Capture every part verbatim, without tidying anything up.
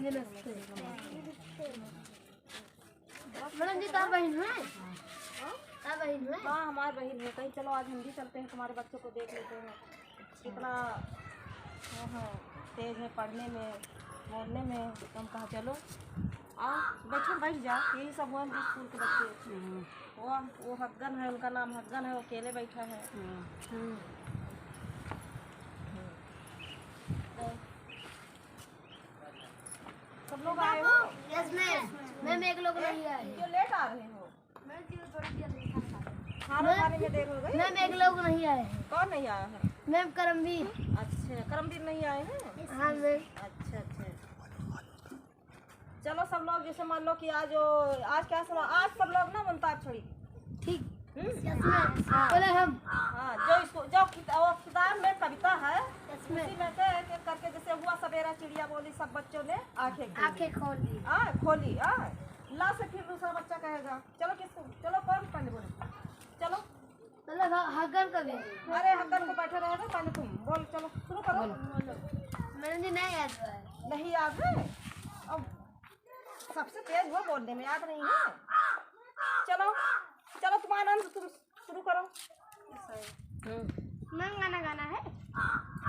नमस्ते। मैडम जी, का बहिन है? का बहिन है? हाँ, हमार बहिन है। कहीं चलो, आज हम भी चलते हैं, तुम्हारे बच्चों को देख लेते हैं। कितना, हाँ, तेज है पढ़ने में, बोलने में। तो हम कहा, चलो, आओ, बैठो, बैठ जा। यही सब हुआ है स्कूल के बच्चे। हम्म। वो, वो हग्गन है, उनका नाम हग्गन है, वो अकेले बैठा है। हम्म। हम्म। तो सब लोग आए हो? Yes ma'am. मैम, एक लोग नहीं आए हैं। क्यों लेट आ रहे हो? मैम, खाना मैम, खाने में देर हो गई। मैम, एक लोग नहीं आए हैं। कौन नहीं आया है? मैम, करमवीर। अच्छा, करमवीर नहीं आए हैं? हाँ मैम। अच्छा, अच्छा। चलो सब लोग, जैसे मान लो कि आज वो, आज क्या सुना, आज सब लोग ना अंताक्षरी। ठीक। हम्म? Yes ma'am. हाँ। पहले हम। हाँ, जो इसको, जो कित-, वो किताब में कविता है, यस मैम। उसी में से एक एक करके, जैसे हुआ सवेरा चिड़िया बोली, सब बच्चों ने आंखें खोली। आंखें खोल ली। हाँ, खोली, हाँ। ला से फिर दूसरा बच्चा कहेगा। चलो किसको, चलो कौन पहले बोले? चलो। चलो, ह-, हगन को भी। अरे, हगन को बैठे रहो ना, पहले तुम बोल, चलो, शुरू करो। बोलो। मैडम जी, नहीं याद है। नहीं याद है? अब सबसे तेज वो बोलने में याद नहीं है। चलो, चलो, तुम आनंद, तुम शुरू करो। हम्म। मैम, गाना गाना है?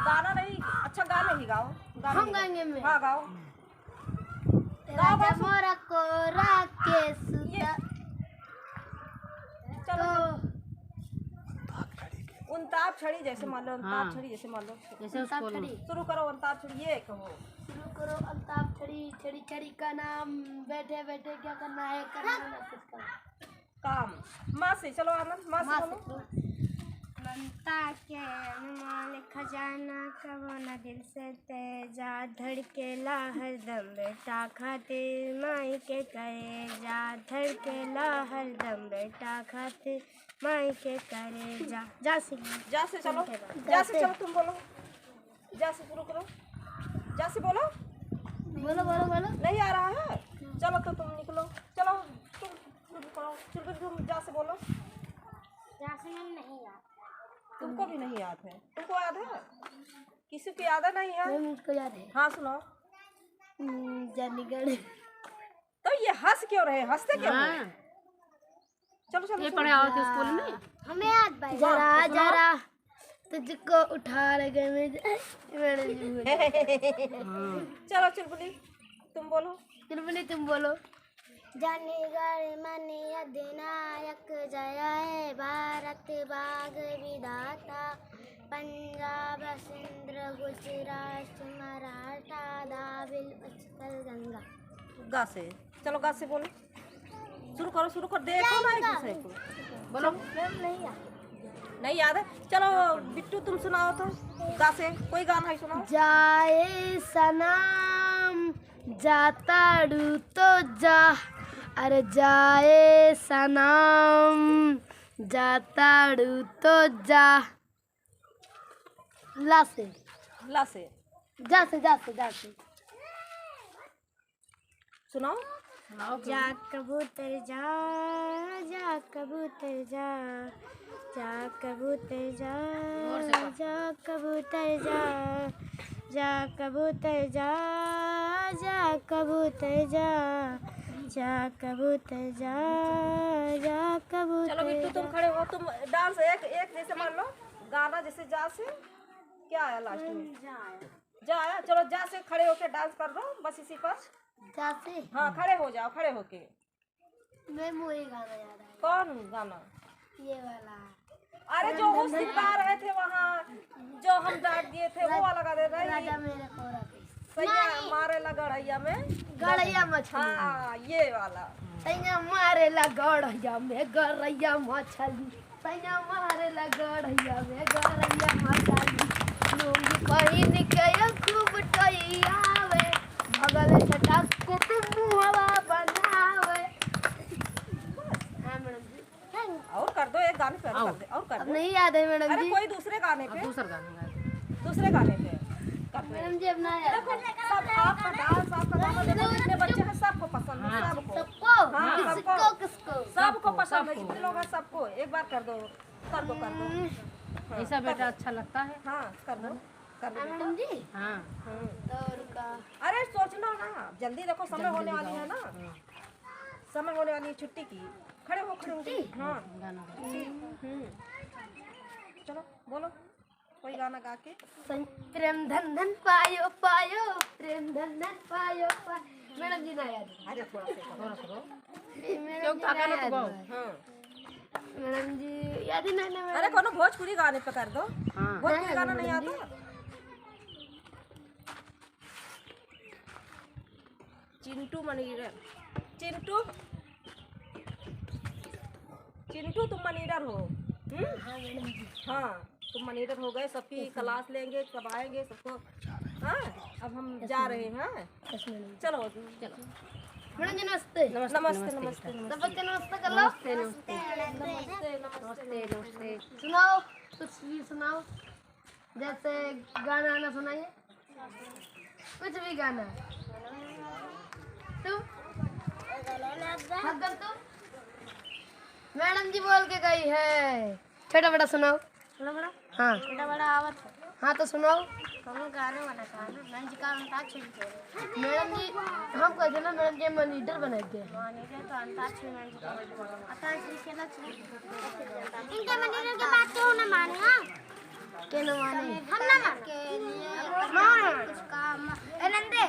गाना नहीं, अच्छा, गाने ही गाओ, गाने हम ही गाओ। गाएंगे मैम। हाँ, गाओ। राजा मोरा कोरा के सुता। चलो, तो अंताक्षरी, जैसे मान लो, हाँ। अंताक्षरी, जैसे मान लो। जैसे उसको अंताक्षरी। शुरू करो, अंताक्षरी, ये कहो। शुरू करो, अंताक्षरी, छड़ी, छड़ी का नाम, बैठे, बैठे क्या करना है, करना है ना कुछ काम। काम। माँ से, चलो आनंद, माँ से माँ से बोलो। करो। ममता के अनमोल खजाना, कबो ना दिल से तेजा, धड़केला हरदम बेटा खातिर माई के करेजा, धड़केला हरदम बेटा खातिर माई के करेजा। जा से। जा से चलो। जा से चलो, तुम बोलो। जा से शुरू करो। जा से बोलो। बोलो, बोलो, बोलो। नहीं आ रहा है? चलो तो तुम निकलो। चलो, तुम शुरू करो। चलो, तुम जा से बोलो। जा से मैम नहीं याद। तुमको भी नहीं याद है? तुमको याद है? किसी को याद है, नहीं है? मैम, मुझको याद है। हाँ, सुनाओ। हम्म, जानीगढ़। तो ये हँस क्यों रहे? हँसते क्यों हो? हाँ। चलो, चलो, ये चलो। पढ़े आओ थे स्कूल में? हमें याद भाई। जरा, हाँ, सुनाओ। जरा तुझको उठा ले गए मैं, मैडम जी बोले। हाँ। चलो, चुलबुली, तुम बोलो। चुलबुली, तुम बोलो। जानीगढ़ में अधिनायक जय है, भारत भाग्य विधाता, पंजाब, सिंध, गुजरात, मराठा, द्राविड़, उत्कल, गंगा। गा से, चलो, गा से बोलो। शुरू करो, शुरू करो, देखो ना एक दूसरे को। बोलो। मैम, नहीं याद। नहीं याद है? चलो बिट्टू, तुम सुनाओ तो, गा से कोई गाना है, सुनाओ। जाए सनम, जाताड़ू तो जा, अरे जाए सनम, जाताड़ू तो जा। ला से। ला से। जा से, जा से, जा से। सुनाओ। सुनाओ फिर। जा कबूतर जा, जा कबूतर जा, जा कबूतर जा, जोर से कहो। जा कबूतर जा, जा कबूतर जा, जा कबूतर जा, जा कबूतर जा, जा कबूतर चलो बिट्टू, तुम जा। खड़े हो, तुम डांस एक, एक जैसे मान लो, गाना जैसे जा से क्या आया लास्ट में? जा आया। जा, चलो, जा से खड़े होके डांस कर दो, बस इसी पर। जा से? हाँ, खड़े हो जाओ, खड़े होके। मैम, वही गाना याद आया। कौन गाना? ये वाला। अरे, जो वो सिखा रहे थे वहाँ, जो हम डांट दिए थे, वो वाला गा दे रही। राजा मेरे कोरा पे। सैया मारे ला गड़ैया में। गड़ैया मछली। हाँ, ये वाला। सैया मारे ला गड़ैया में, गड़ैया मछली। सैया मारे ला गड़ैया में, गड़ैया मछली। लुंगी पहिन के यो खूब टोइयावे, बगल से डाक के तू मुहवा बनावे। हाँ, मैडम जी। और कर दो, एक गाने पे और कर दे, और कर अब दो। नहीं याद है, मैडम अरे, जी। कोई दूसरे गाने अब पे। दूसरा गाना गा दे। दूसरे गाने पे कर दो। मैडम जी, अब ना याद देखो, है। सब आपका डांस, आपका गाना, देखो, जितने बच्चे हैं, सबको पसंद है, हाँ। सबको। सबको? हाँ, किसको, सबको। किसको? सबको सबको, पसंद है, सबको। जितने लोग हैं, सबको। एक बार कर दो, कर दो, कर दो। हम्म। हाँ, ऐसा कर बेटा दो। अच्छा लगता है। हाँ, कर दो। कर दे। हाँ, मैडम जी। हाँ। हम्म। तो रुका। अरे सोचना ना, जल्दी देखो, समय जल्दी होने जल्दी वाली जाओ। है ना। हाँ। समय होने वाली है छुट्टी की। खड़े हो, खड़े हो। छुट्टी? हाँ। गाना गा। हम्म। चलो बोलो, कोई गाना गा के। सं-, प्रेम धन धन पायो पायो, प्रेम धन धन पायो पायो। मैडम जी ना याद है। अरे थोड़ा सा, थोड़ा सा। मैडम क्यों जी ना ताका ना याद तू है। हाँ। मैडम जी, याद ही नहीं ना मैडम। अरे कोनो भोजपुरी गाने पे कर दो। हाँ। भोजपुरी नहीं, गाना नहीं मैडम जी। आता? चिंटू मनीडर, चिंटू, चिंटू तुम मनीडर हो? हम्म? हाँ मैडम जी। हाँ, तुम मनीडर हो गए, सबकी क्लास लेंगे, सब आएंगे, सबको। हाँ, अब हम जा रहे हैं। चलो। चलो। मैडम जी नमस्ते। नमस्ते, नमस्ते, नमस्ते। सब बच्चे नमस्ते कर लो। नमस्ते, नमस्ते। नमस्ते, नमस्ते। सुनाओ, कुछ भी सुनाओ, जैसे गाना वाना सुनाइए, कुछ भी गाना। तू? हकम तू? मैडम जी बोल के गई है। छोटा बड़ा सुनाओ। छोटा बड़ा? हाँ। छोटा बड़ा आवत है। हाँ, तो सुनाओ। कौनो गाना वाना गाना, मैडम जी का अंताक्षरी खेले। मैडम जी, हम कहते ना, मैडम जी मनीडर बनाई दे। मनीडर तो अंताक्षरी मैडम जी खेले। अंताक्षरी खेला चाहिए। इनके मनीडर के बात क्यों ना माने, हाँ? के ना माने? हम ना माने। हाँ। कुछ काम, ए नंदे,